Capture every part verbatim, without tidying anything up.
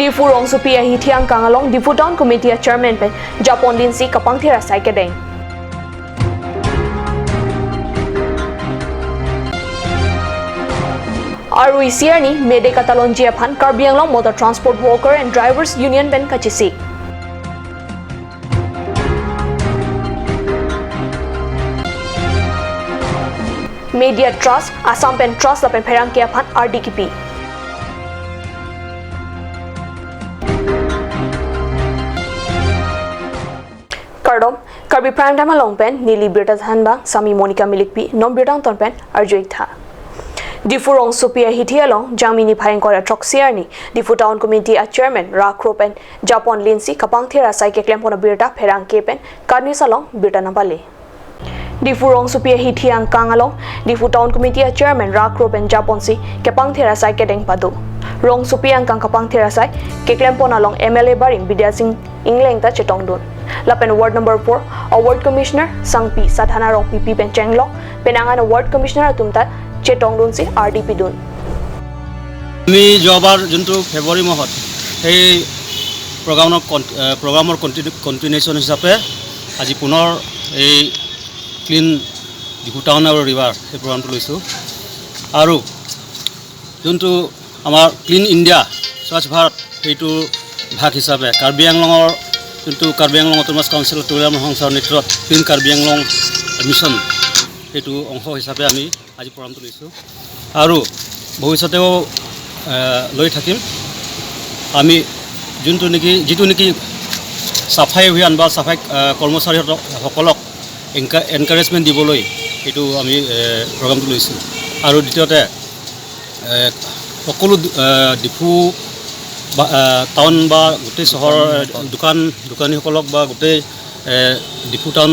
Diphu rongsopi ahithi angkang along Diphu Town Committee a Chairman pen japon linsi kapangthir asai kedeng. Arui isi arni May Day katalonji aphan Karbi Anglong Motor Transport Worker and Drivers Union pen kachesik. Media Trust, Assam pen trust lapen pherangke aphan ardi kipi. Kardom, Karbi Prime Time along pen neli birta thanbang sami Monica Milikpi, non birta angton pen arju-ik tha. Diphu rongsopi ahithi along Jangmi niphai ingkoi ra throksi arni Diphu Town Committee a Chairman ra kro pen japon linsi kapangthir asai keklempon abirta pherangke pen KAT News along birta nangpale. Diphu rongsopi ahithi angkang along Diphu Town Committee a Chairman ra kro pen japonsi kepangthir asai kedeng pado. Rongsopi angkang kapangthir asai keklempon along M L A barim Bidya Sing Engleng ta chetongdun. Lapen Ward number four a Ward Commissioner Sangpi Sathana Rongpipi pen chenglok, penang an a Ward Commissioner atum ta chetongdunsi ardi pidun. আমি যোৱাবাৰ যোনটো ফেব্ৰুৱাৰী মাহত সেই প্ৰগ্ৰামৰ কন-, এ, প্ৰগ্ৰামৰ কণ্টিনিউ-, কণ্টিনিউৱেশ্যন হিচাপে আজি পুনৰ এই ক্লিন ডিফু টাউন আৰু ৰিভাৰ সেই প্ৰগ্ৰামটো লৈছোঁ। আৰু যোনটো আমাৰ ক্লিন ইণ্ডিয়া, স্বচ্ছ ভাৰত, সেইটো ভাগ হিচাপে কাৰ্বি আংলঙৰ যোনটো কাৰ্বি আংলং অট'নমাছ কাউন্সিল তুলিৰাম ৰংহাং ছাৰৰ নেতৃত্বত ক্লিন কাৰ্বি আংলং মিছন, সেইটো অংশ হিচাপে আমি আজি প্ৰগ্ৰামটো লৈছোঁ আৰু ভৱিষ্যতেও, এ, লৈ থাকিম। আমি যোনটো নেকি, যিটো নেকি চাফাই অভিযান বা চাফাই, এ, কৰ্মচাৰীসকলক এনকা-, এনকাৰেজমেণ্ট দিবলৈ এইটো আমি, এ, প্ৰগ্ৰামটো লৈছোঁ। আৰু দ্বিতীয়তে, এ, সকলো, এ, ডিফু বা, এ, টাউন বা গোটেই চহৰ, এ, দোকান, দোকানীসকলক বা গোটেই, এ, ডিফু টাউন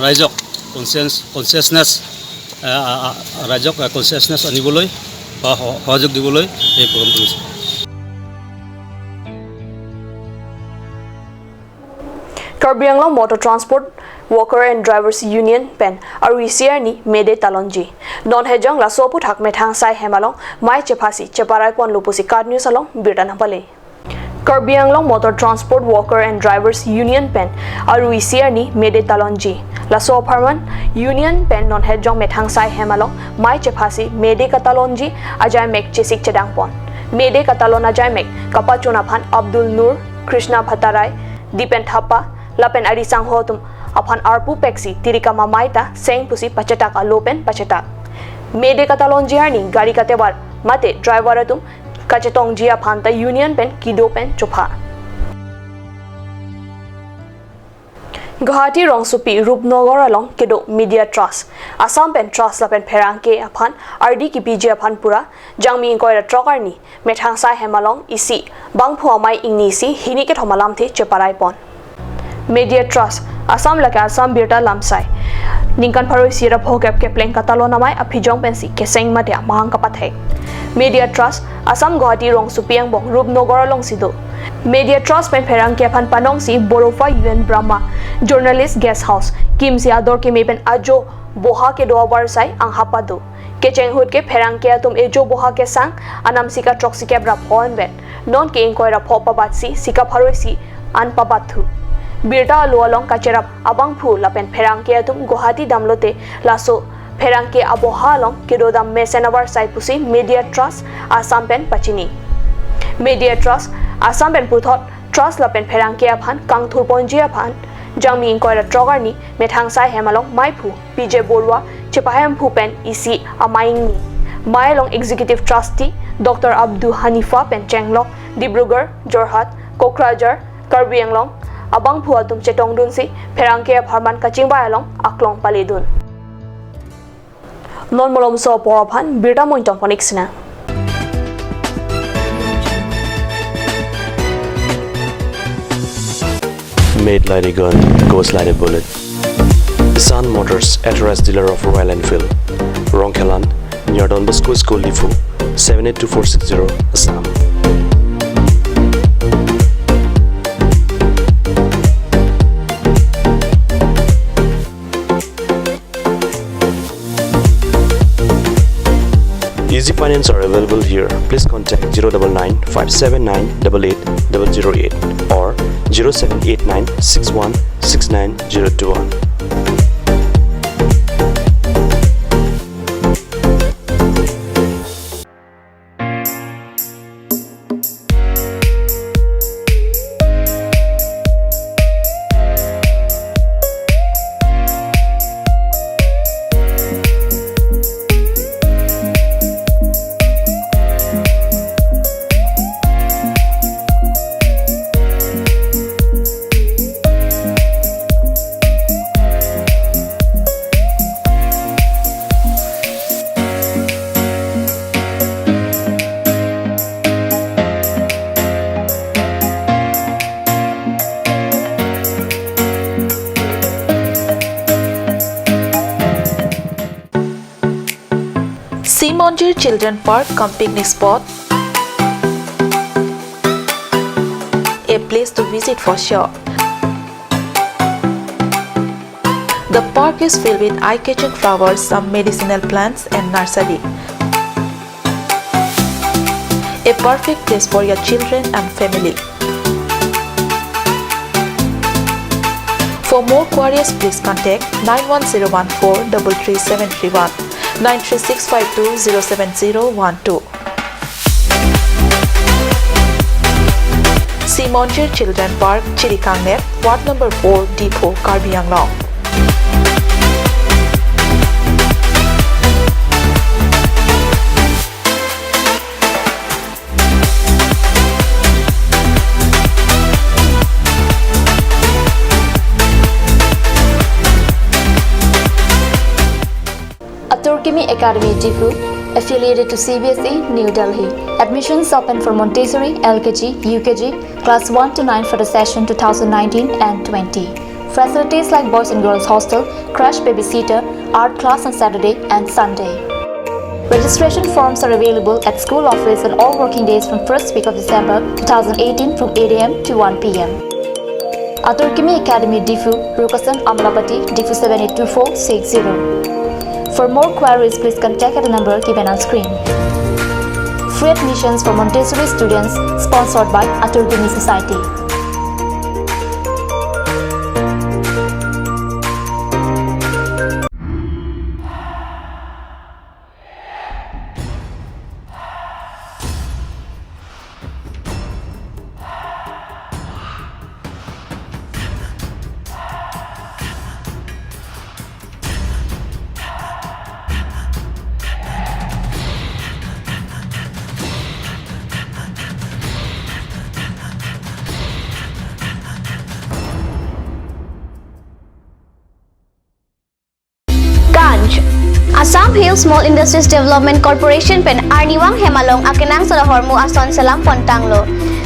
ৰাইজক কনচিয়াছ-, কনচিয়াছনেছ, এ, আ, আ, ৰাইজক, এ, কনচিয়াছনেছ আনিবলৈ বা সহ-, সহযোগ দিবলৈ এই প্ৰগ্ৰামটো লৈছোঁ। Karbi Anglong Motor Transport Worker and Drivers Union pen arui isi arni May Day talonji. Non hejong laso aphuthak methang asai hem along mei chephasi cheparai ponlo pusi KAT News along birta nangpale. Karbi Anglong Motor Transport Worker and Drivers Union pen arui isi arni May Day talonji. Laso apharman Union pen non hejong methang asai hem along mei chephasi May Day katalonji ajaimek chesik chedangpon. May Day katalon ajaimek kapachun aphan Abdul Nur, Krishna Bhattarai, Dipen Thapa lapen ari sangho atum aphan arpu peksi tirikam amei ta seng pusi pachetak alo pen pachetak. May Day katalonji arni gari katebar mate driver atum kachetongji aphan ta Union pen kedo pen chopha. Guwahati rongsopi Rupnagar along kedo Media Trust, Assam pen trust lapen pherangke aphan ardi kipiji aphan pura Jangmi ingkoi ra throk arni methang asai hem along isi bangphu amei ingnisi hini kethom alamthe cheparai pon. Media Trust, Assam lake Assam Birta Lamsai, ningkan pharo isi ra phokep kepleng katalon amei aphijong pensi keseng mate amahang kapathek. Media Trust, Assam Guwahati rongsopi angbong Rupnagar alongsi do. Media Trust pen pherangke aphan panongsi Borofa U N Brahma Journalist Guest House, kimsi ador keme pen ajo boha kedo abar asai anghap pado. Kecheng ahut ke pherangke atum ejo boha kesang anam sika throksikep ra pho anvet, non ke ingkoi ra pho pabatsi sika pharo isi an pabatthu. Birta alo along kacherap abangphu lapen pherangke atum Guwahati damlote laso pherangke aboha along kedodam mesen abar asai pusi Media Trust Assam pen pachini. Media Trust Assam pen puthot trust lapen pherangke aphan kangthur ponji aphan Jangmi ingkoi ra throk arni methang asai hem along meiphu P J Borua chepahemphu pen isi amei ingni. Mei along Executive Trustee Doctor Abdu Hanifa pen chenglok Dibrugarh, Jorhat, Kokrajhar, Karbi Anglong abangphu atum chetongdunsi pherangke apharman kachingvai along aklong paledun. Non malomso apor aphan birta montong pon-ik sinang. Made like a gun, goes like a bullet. Sun Motors, authorized dealer of Royal Enfield. Rongkhelan, near Don Bosco School, Diphu, seven eight two four six zero, Assam. Easy Finance are available here. Please contact zero double nine five seven nine double eight double zero eight or zero seven eight nine six one six nine zero two one. Simonjir Children Park cum picnic spot, a place to visit for sure. The park is filled with eye-catching flowers, some medicinal plants, and nursery. A perfect place for your children and family. For more queries, please contact nine one zero one four double three seven three one, nine three six five two zero seven zero one two. Simonjir Children Park, Chirikangnet, Ward number four, Diphu, Karbi Anglong. Atur Kimi Academy Diphu, affiliated to C B S E, New Delhi. Admissions open for Montessori, L K G, U K G, class one to nine for the session two thousand nineteen and twenty. Facilities like boys and girls hostel, crash babysitter, art class on Saturday and Sunday. Registration forms are available at school office on all working days from first week of December two thousand eighteen from eight A M to one P M. Atur Kimi Academy Diphu, Rukasan Amlapati, Diphu seven eight two four six zero. For more queries, please contact at the number given on screen. Free admissions for Montessori students, sponsored by Atur Kimi Society. Ganj. Assam Hill Small Industries Development Corporation pen arnivang hem along akenangsot ahormu ason selam pontanglo.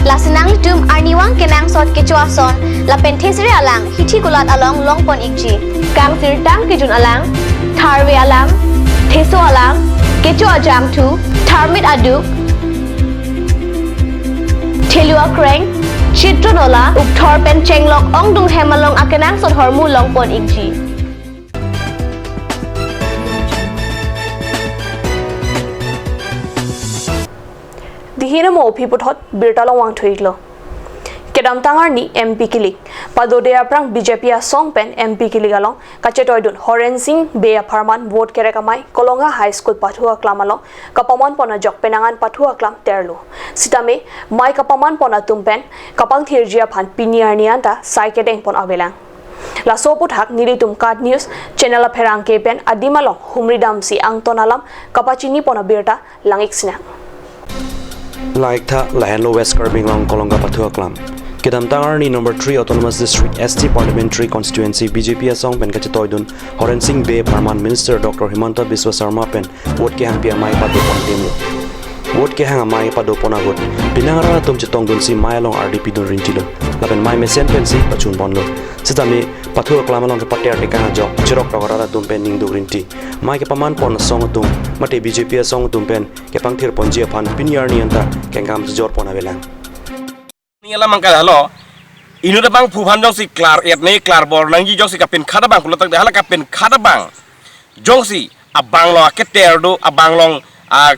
Lasi nanglitum arnivang kenangsot kecho ason lapen thesere alang hithi kulat along longpon ikji. Kangsirtang kejun alang, tharve alang, theso alang, kecho ajangthu, tharmit aduk, thelu akreng, chitron ola, ukthor pen chenglok ongdung hem along akenangsot ahormu longpon ikji. Dihina mo phi puthot birta along vangthu iklo. Kedamtang arni M P kilik, padode aphrang B J P asong pen M P kilik along kachetoidun Horensing Bey apharman vote kerek amei Kolonga High School pathu aklam along kapaman pon ajok penang an pathu aklam terlo. Sitame mei kapaman pon atum pen kapangthirji aphan pini arni anta sai kedeng pon avelang. Laso aputhak nelitum KAT News channel apherangke pen adim along humri damsi angton alam kapachini pon abirta lang-ik sinang. Lang-iktha, lahenlo West Karbi Anglong Kolonga pathu aklam. Kedamtang arni number three Autonomous District S T Parliamentary Constituency B J P asong pen kachetoidun Horensing Bey apharman Minister Doctor Himanta Biswa Sarma pen vote kehangpi amei padopon adim lo. Vote kehang amei padopon ahut penang arat atum chetongdunsi mei along ardi pidun rintilo. Lapen mei mesen pensi pachun ponlo. Sitame pathu aklam along kepater tekang ajok cherok tok arat atum pen ningduk rinti. Mei kepaman pon asong atum mate B J P asong atum pen kepangthir ponji aphan pini arni anta kengkam chejor pon avelang. Ni alam angkal halo. Inut abang phu aphan jongsi klar-et ne klar bor nangji jongsi kapinkhat abang pulo tangte hala kapinkhat abang. Jongsi abang along aketer do, abang along a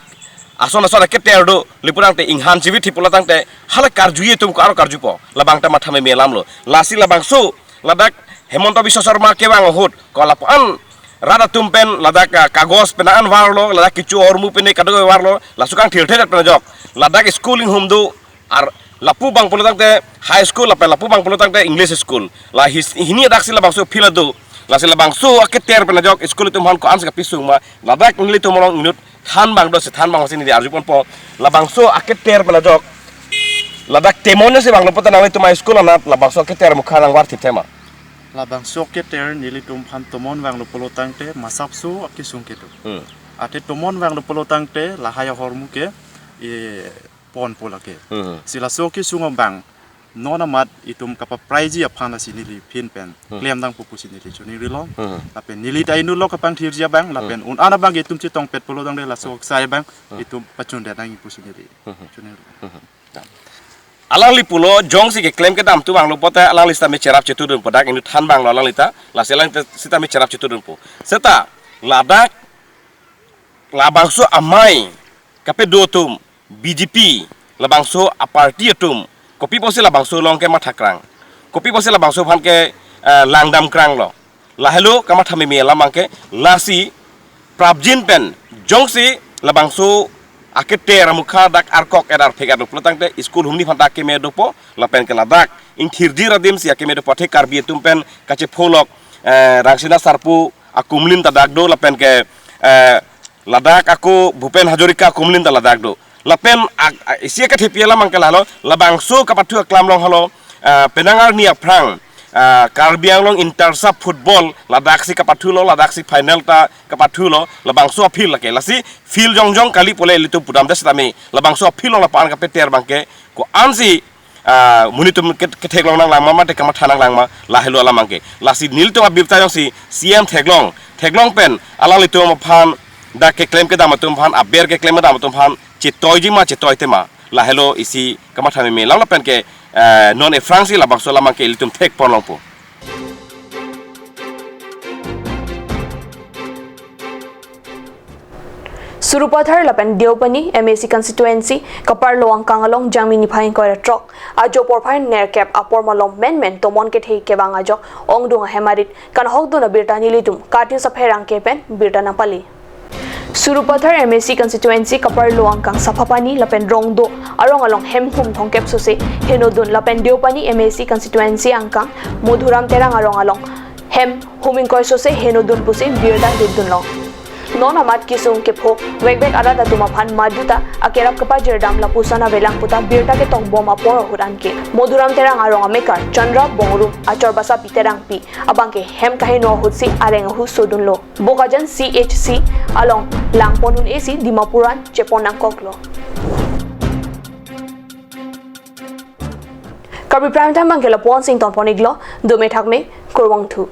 ason ason aketer do, lapu tangte inghan chivit thi pulo tangte hala karjuje atum ko-an karjupo, labang ta matha meme alam lo. Lasi labangso ladak Himanta Biswa Sarma kevang ahut ko lapu-an rat atum pen ladak, ah, kagos penang an varlo, ladak kecho ahormu pen kadokave varlo, laso kangthirthe det pen ajok ladak school inghum do, ar lapu abang pulo tangte high school, lapen lapu abang pulo tangte English school. La his-, hini adak si labangso field do. Lasi labangso aketer pen ajok school atum aphan ko-an si kapisung ma, ladak nelitum along inut than abang do, si than abang si neli arju ponpo. Labangso aketer pen ajok ladak temon si vanglo puta nanglitum a-school anat labangso aketer mukha nangvarthip thema. Labangso aketer nelitum aphan tomon vanglo pulo tangte masapso akesung kedo. Hmm. Athe tomon vanglo pulo tangte lahai ahormu ke, e, ponpo lake. Hmm. Si laso akesung abang non amat itum kapapraiji aphan lasi neli phin pen, hmm, klemdampo pusi neli choningri long. Hmm. Lapen neli ta inut lo kapangthirji abang, lapen, hmm, un-an abang itum chetongpet pulo tangte laso, hmm, aksai abang, hmm, itum pachundet nangji pusi neli, hmm, choningri. Hmm. Alangli pulo jongsi keklem kedam atum vanglo pulote alangli sitame cherap chetudunpo, dak inut than abang lo alangli ta, lasi alangli ta sitame cherap chetudunpo. Seta ladak labangso amei kapedo atum, B J P, labangso a-party atum, kopi pusi labangso along ke mathakrang, kopi pusi labangso aphan ke, eh, langdamkrang lo. Lahelo kamatha meme alam abang ke. Lasi prapjin pen jongsi labangso aketer amukha dak arkok et arphek et do pulo tangte school humni aphan ta keme dopo, lapen ke ladak ingthirji adim si akeme dopo, athe Karbi atum pen kachepholok, eh, Rangsina Sarpo akumlin ta dak do, lapen ke, eh, ladak ako Bhupen Hazarika akumlin ta ladak do. Lapen ak-, a-, isi akethepi alam abang ke lahelo, labangso kapathu aklam along helo, ah, penang arni aphrang, ah, Karbi Anglong inter sub football ladak si kapathulo, ladak si final ta kapathulo, labangso a-field lake. Lasi field jongjong kali pule ilitum pudamde sitame, labangso a-field along lapu-an kapeter abang ke ko-an si, ah, monit atum ke-, ketheklong nanglang ma, mate kamatha nanglang ma, lahelo alam abang ke. Lasi nelitum abirta jongsi C M theklong, theklong pen alanglitum aphan, dak keklem kedam atum aphan, aber keklem kedam atum aphan chetoiji ma, chetoi thema, lahelo isi kamatha meme alam lapen ke, eh, non aphrangsi labangso alam abang ke ilitum thek pon longpo. Sarupathar lapen Deopani M A C constituency kaparlo angkang along Jangmi niphai ingkoi ra throk ajo porphai nerkep apor malom menmen tomon kethe kevang ajok ongdung ahem arit kanhokdun abirta nelitum Kati Sapherangke pen birta nangpale. Sarupathar M A C constituency kaparlo angkang Saphapani lapen Rongdo arong along hem hum thomkep sose henodun lapen Deopani M A C constituency angkang Madhuram Terang arong along hem hum ingkoi sose henodun pusi birta ditdunlong. Non amat kesung kepho vekvek arat atum aphan maduta akerap kapajirdam lapuson avelang puta birta ketokbom apor ahut anke Madhuram Terang arong amekar Chandra Bongrung achor basapi Terangpi abang ke hem kaheno ahutsi areng ahu sodunlo. Bokajan C H C along langpon un-e si Dimapur an chepon nangkoklo. Karbi Prime Time abang ke lapu-an si ingtonpon iklo, dome thakme, kurvangthu.